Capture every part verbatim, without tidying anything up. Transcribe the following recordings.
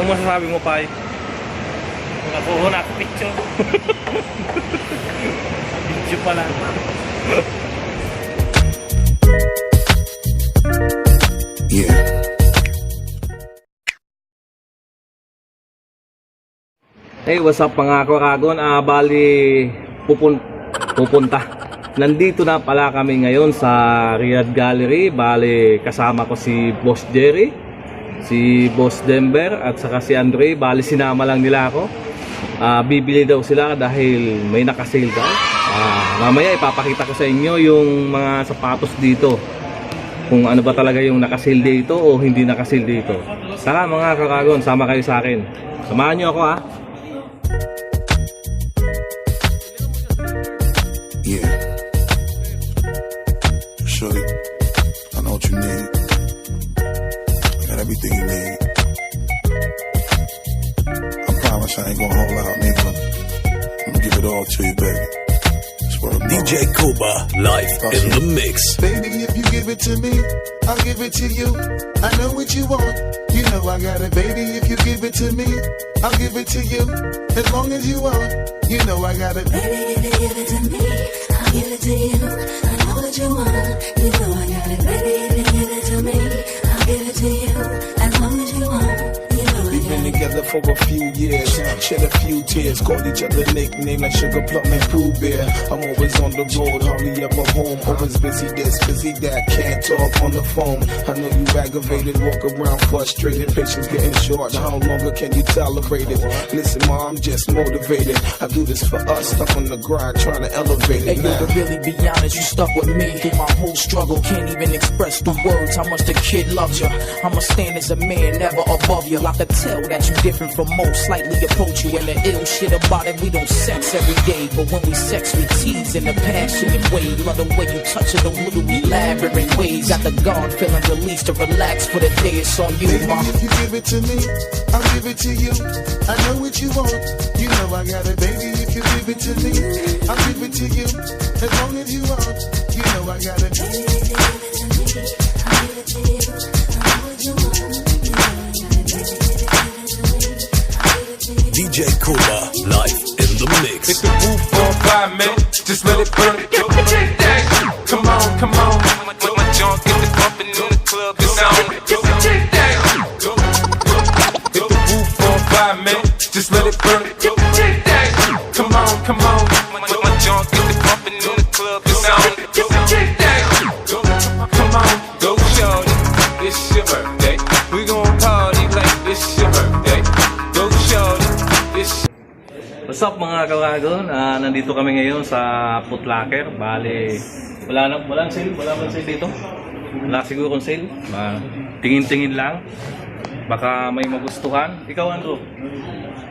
Ano masasabi mo, Pai? Nakuha na ako picture. Video pa lang. Yeah. Hey, what's up, mga kuragon? Ah, bali, pupun pupunta. Nandito na pala kami ngayon sa Riyadh Gallery. Bali, kasama ko si Boss Jerry, si Boss Denver, at saka si Andre. Bali, sinama lang nila ako. Ah, bibili daw sila dahil may naka-sale daw. Ah, mamaya ipapakita ko sa inyo yung mga sapatos dito. Kung ano ba talaga yung naka-sale dito o hindi naka-sale dito. Tara, mga kuragon, sama kayo sa akin. Samahan niyo ako, ha. Yeah. Shorty, I know what you need. I got everything you need. I promise I ain't gonna hold out, nigga. I'm gonna give it all to you, baby. Swear to God. D J Koba, live in the mix. Baby, if you give it to me, I'll give it to you. I know what you want. You know I got it, baby. If you give it to me, I'll give it to you. As long as you want, you know I got it. Baby, if you give it to me, I'll give it to you. I know what you want. You know I got it. Baby, if you give it to me, I'll give it to you. As long as you want, you know I We've got been it. together for a few years, shed a few tears, called each other nickname like Sugar Plum and Pooh Bear. I'm always on the road, hardly ever home, always busy this, busy that, can't talk on the phone. I know you aggravated, walk around frustrated, patience getting short. How longer can you tolerate it? Listen, ma, I'm just motivated. I do this for us, stuck on the grind, trying to elevate Hey, it yo, to now. Really be honest, you stuck with me through my whole struggle. Can't even express through words how much the kid loves you. I'ma stand as a man, never above you. I can tell that you different from most. Slightly approach you and the ill shit about it. We don't sex every day, but when we sex, we tease in a passionate way. Love the way you touch it, a little elaborate ways. Got the guard feeling released to relax for the day. It's on you, Baby, ma. if you give it to me, I'll give it to you. I know what you want. You know I got it, baby. If you give it to me, I'll give it to you. As long as you want, you know I got it. D J Koba, live in the mix. If the roof on fire, man, just let it burn. Yo, take that. Come on, come on. When my, when my junk get the bumping in the club, it's on. Yo, take that. If the roof on fire, man, just let it burn. Yo, take that. Come on, come on. When my, when my junk get the bumping in the club, it's on. Yo, take that. Come on, go shorty, it's your birthday. We gon' party like it's your birthday. Go shorty, it's What's up, mga kuragon? Ah, nandito kami ngayon sa Foot Locker. Bali, wala na, walang sale, wala man sale dito. Wala sigurong sale. Ah, tingin-tingin lang. Baka may magustuhan. Ikaw, Andrew,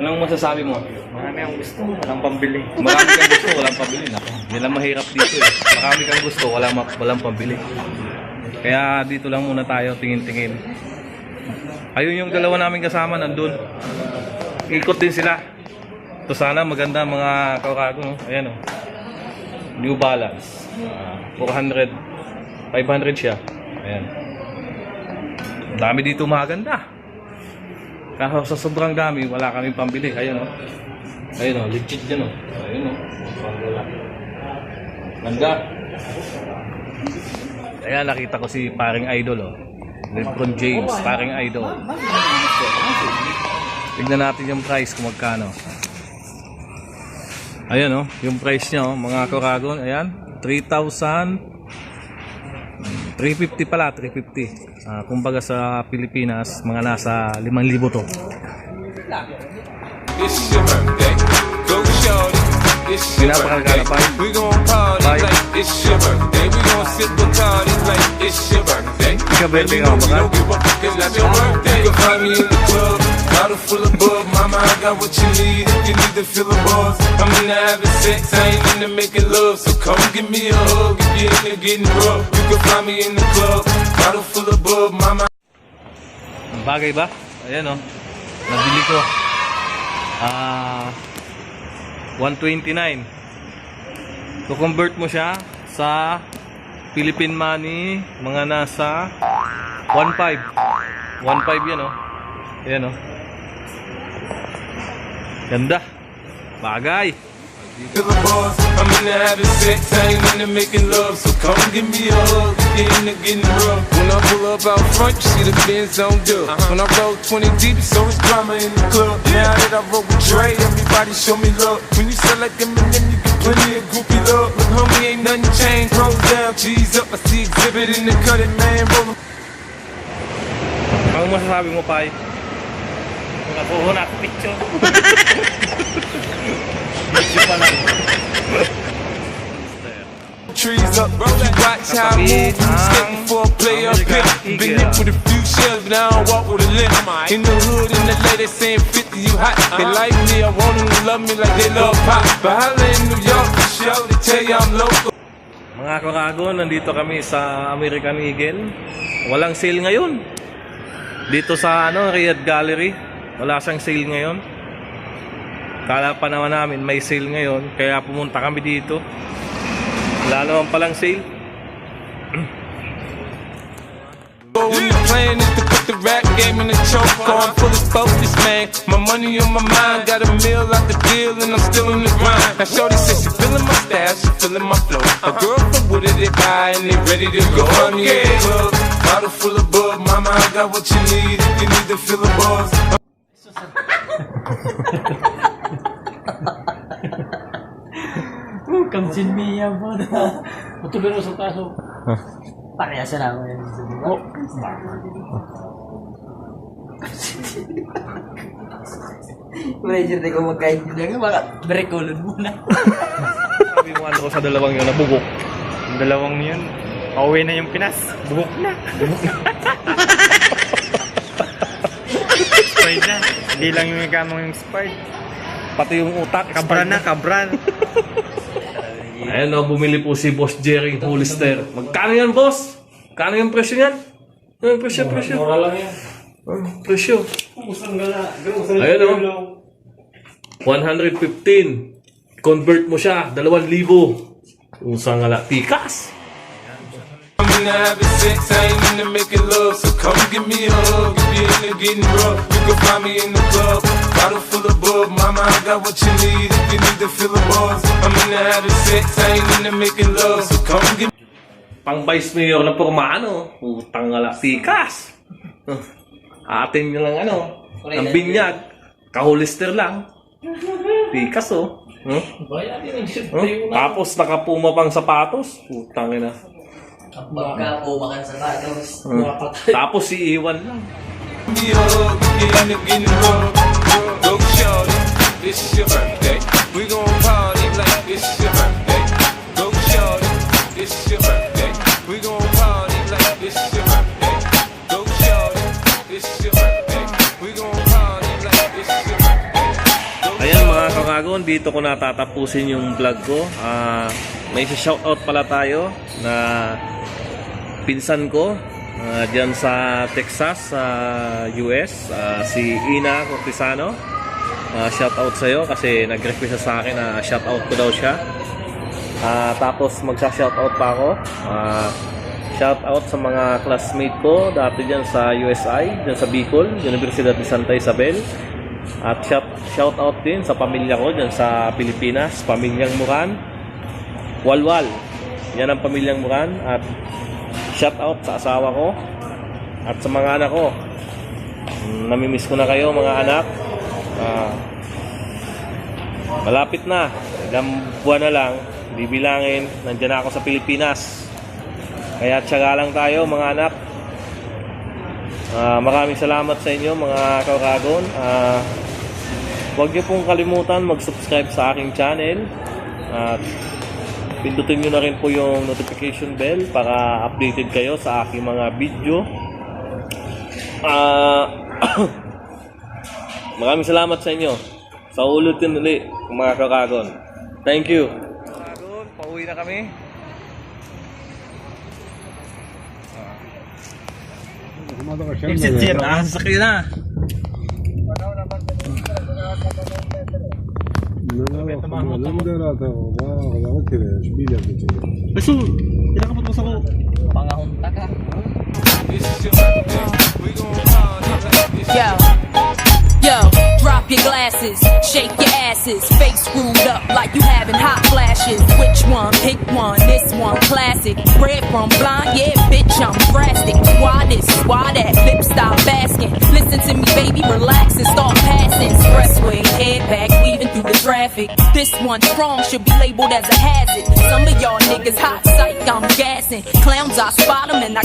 anong masasabi mo? Marami akong gusto, walang pambili. Marami kang gusto, walang pambili. Nako, yan ang mahirap dito eh. Marami kang gusto, wala ma- walang pambili. Kaya dito lang muna tayo, tingin-tingin. Ayun yung dalawa namin kasama, nandun. Ikot din sila. Ito sana, maganda, mga kuragon, no? Ayan, oh. New Balance. Ah, four hundred, five hundred siya. Ayan. Ang dami dito maganda. Kaso sa sobrang dami, wala kaming pambili. Ayan, oh. Ayan, oh, legit yan, oh. Ayan, oh. Ganda. Ayan, nakita ko si Paring Idol, oh. LeBron James, Paring Idol. Tignan natin yung price kung magkano. Ayan, oh, yung price niya, oh, mga kuragon. Ayan, three thousand, three fifty pala, three fifty. Ah, kumbaga sa Pilipinas, mga nasa limang libo to. It's your birthday. Go shorty. It's your Pinapakagana birthday. pa. We gon' party Bye. Like it's your birthday. We gon' sip Bacardi like it's your birthday. Ika-birthday And you ka know ba we ka? don't give a fuck, it's not your birthday. You can find me in the club, bottle full of bug. Mama, I got what you need. You need to feel the buzz. I'm into having sex, I ain't into making love. So come give me a hug if you're into getting rough. You can find me in the club, bottle full of bug. Mama, Ang bagay ba? Ayan, oh. Nabili ko. Ah, one twenty-nine. So, convert mo siya sa Philippine money, mga nasa one five. One five yan, oh. Ayan, oh. Ganda. Bagay. Feel the buzz. I'm in the having sex, I ain't into making love. So come give me a hug. If you're into getting rough. When I pull up out front, you see the Benz on dub. When I roll twenty deep, so it's drama in the club. Now that I roll with Dre, everybody show me love. When you sell like Eminem, you get plenty of groupie love. Look, homie, ain't nothing changed. Roll down, G's up. I see exhibit in the cutting, man. Roll Ano masasabi mo, Pai? Nakuha na ako picture. Video pa lang. trees up. Bro, you watch how I move. Step before I play up here. Been hit with a few shells, but I don't walk with a limp. In the hood, in the lady saying fifty, you hot. They like me, I want them to love me like they love pop. But holla in New York, for sure, they tell you I'm local. Mga kuragon, nandito kami sa American Eagle. Walang sale ngayon. Dito sa ano, Riyadh Gallery, wala siyang sale ngayon. Kala pa naman namin may sale ngayon, kaya pumunta kami dito. Wala naman palang sale. What we playing is to put the rap game in the choke. I'm fully focused, man. My money on my mind, got a meal out the deal, and I'm still in the grind. Now, shorty says she feeling my style, she feeling my flow. A girl from Wooded, they buy, and they ready to go. I'm in the club, bottle full of bug. Mama, I got what you need if you need to fill the bars. Kamsin niya po. Ito pero sa taso. Parehas na ako yun. Oh. Pressure di ko magkain. Hindi nga, baka break ulo muna. Sabi mo ano sa dalawang yun, nabugok. Ang dalawang yun, pauwi na yung Pinas. Bugok na. Bugok na. Expired na. Hindi lang yung ikaw yung expired. Pati yung utak, kabran na, kabran. Ayan o, bumili po si Boss Jerry Hollister. Magkano yan, boss? Magkano yung presyo niyan? Ano yung presyo, presyo? Mura lang yan. Ano presyo? Ubus lang gala. Ubus lang Ayan, oh. Kilo. one hundred fifteen. Convert mo siya, dalawang libo. Usa nga la, pikas. I'm into having sex, I ain't into making love. So come give me a hug. If you're into getting rough, you can find me in the club. Bottle full of bug, mama, I got what you need. If you need to fill the bars, I'm into having sex, I ain't into making love. So come give me Pang vice mayor na porma, ano? Putang nga la, pikas. Atin nyo lang, ano, ang binyag. Kahulister lang. Pikas, oh. Huh? Bayan yung Huh? Tapos nakapuma pang sapatos. Putang ina. Pagka pumakan sa batos. Huh? Tapos si Iwan lang. Yo, in the getting rough. Go shorty, it's your birthday. We gon' party like it's your birthday. Go shorty, it's your birthday. We gon' party like it's your birthday. Go shorty, it's your birthday. We gon' party like it's your birthday. Go Ayan mga kakagon, dito ko natatapusin yung vlog ko. Ah, may shoutout pala tayo na pinsan ko ah, dyan sa Texas, sa U S, ah, si Ina Cortesano. Ah, shout out sa'yo kasi nag-request siya sa akin na shout out ko daw siya. Ah, tapos magsa-shout out pa ako. Ah, shout out sa mga classmate ko dati dyan sa U S I, dyan sa Bicol, Universidad de Santa Isabel. At shout, shout out din sa pamilya ko dyan sa Pilipinas, pamilyang Moran, Walwal. Yan ang pamilyang Moran. At shout out sa asawa ko at sa mga anak ko. Mm, namimiss ko na kayo, mga anak. Ah, malapit na. Ilang buwan na lang, bibilangin, nandiyan na ako sa Pilipinas. Kaya tiyaga lang tayo, mga anak. Ah, maraming salamat sa inyo, mga kauragon. Ah, huwag niyo pong kalimutan mag-subscribe sa aking channel. At pindutin niyo na rin po yung notification bell para updated kayo sa aking mga video. Ah, maraming salamat sa inyo. Sa ulitin uli, mga kauragon. Thank you. Kauragon, pauwi na kami. Exit sir, ah, sasakyan na. لا لا لا، خمو، لا مدير هذا، لا، لا، كذا، ايش بيه لك كذا؟ Basta, kailangan mo sa ko. Pangahon ta ka. Yo, yo, Shake your asses, face screwed up like you having hot flashes. Which one? Pick one. This one classic. Red from blind, yeah, bitch, I'm drastic. Why this? Why that? Lip stop asking. Listen to me, baby, relax and start passing. Expressway, head back, weaving through the traffic. This one strong should be labeled as a hazard. Some of y'all niggas hot psych, I'm gassing. Clowns, I spot 'em and I